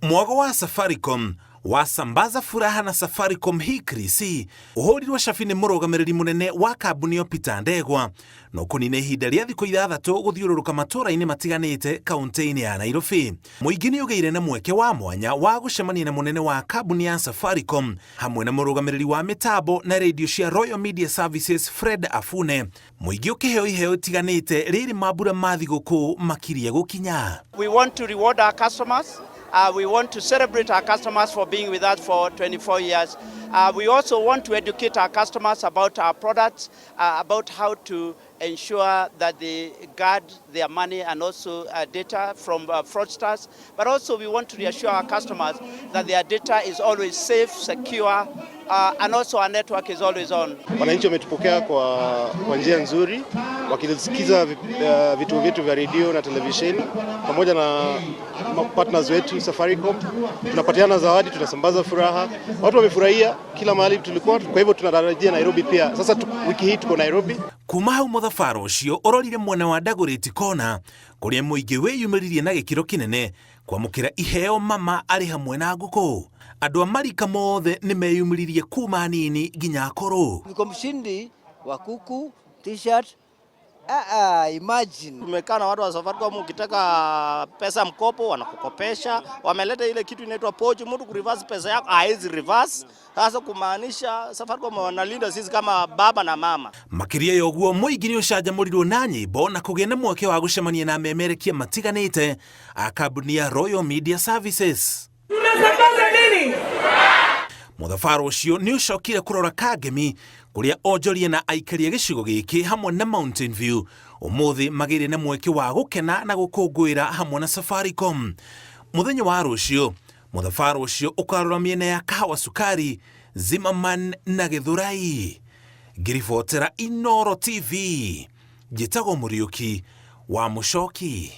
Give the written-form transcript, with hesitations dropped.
Mwago wa Safaricom wasambaza furaha na Safaricom hii krisi ũhũrirwo cabi nĩ mũrũgamĩrĩri mũnene wa kambuni ĩyo Peter Ndegwa na ũkũnina ihinda rĩa thikũ 6 gũthiũrũrũka matũũra-inĩ matiganĩte kaunti-inĩ ya Nairobi. Mũingĩ nĩ ũgĩire na mweke wa mwanya wa gũcemania na mũnene wa kambuni ya Safaricom hamwe na mũrũgamĩrĩri wa mĩtambo na redio cia Royal Media Services Fred Afune. Mũingĩ ũkĩheo iheo itiganĩte rĩrĩ mambura ma thigũkũ makirie gũkinya. We want to reward our customers. We want to celebrate our customers for being with us for 24 years. We also want to educate our customers about our products, about how to ensure that they guard their money and also data from fraudsters. But also we want to reassure our customers that their data is always safe, secure, and also our network is always on. Wananchi wametupokea kwa njia nzuri, wakisikiza vituo vyetu vya redio na televisheni pamoja na partners wetu Safaricom. Tunapatiana zawadi, tunasambaza furaha, watu wamefurahia kila mahali tulikuwa. Kwa hivyo tunatarajia Nairobi pia. Sasa wiki hii tuko Nairobi. Kuma hau mũthabara ũcio ũrorire mwena wa Dagoretti Corner kũrĩa mũingĩ wĩyumĩririe na gĩkĩro kĩnene kwamũkĩra iheo mama arĩ hamwe na ngũkũ. Andũ a marika mothe nĩ meyumĩririe kuma nini nginya akũrũ. Niko mshindi wa kuku, T-shirt. Ah, ah, imagine. Tumekaa na watu wa Safaricom, ukitaka pesa mkopo wanakukopesha. Wameleta ile kitu inaitwa pochi, mtu kureverse pesa yako haezi reverse. Sasa kumaanisha Safaricom wanalinda sisi kama baba na mama. Makĩria ya ũguo, mũingĩ nĩ ũcanjamũrirwo na nyĩmbo na kũgĩa na mweke wa gũcemania na amemerekia matiganĩte a kambuni ya Royal Media Services. Tunasambaza nini? Mũthabara ũcio nĩ ũcokire kũrora Kangemi kũrĩa onjoria na aikari a gĩcigo gĩkĩ hamwe na Mountain View ũmũthĩ magĩire na mweke wa gũkena na gũkũngũĩra hamwe na Safaricom. Mũthenya wa rũciũ mũthabara ũcio ũkarora mĩena ya Kahawa Sukari, Zimmerman na Gĩthũrai. Ngĩribotera Inoro TV, njĩtagwo Mũriũki wa Mũcoki.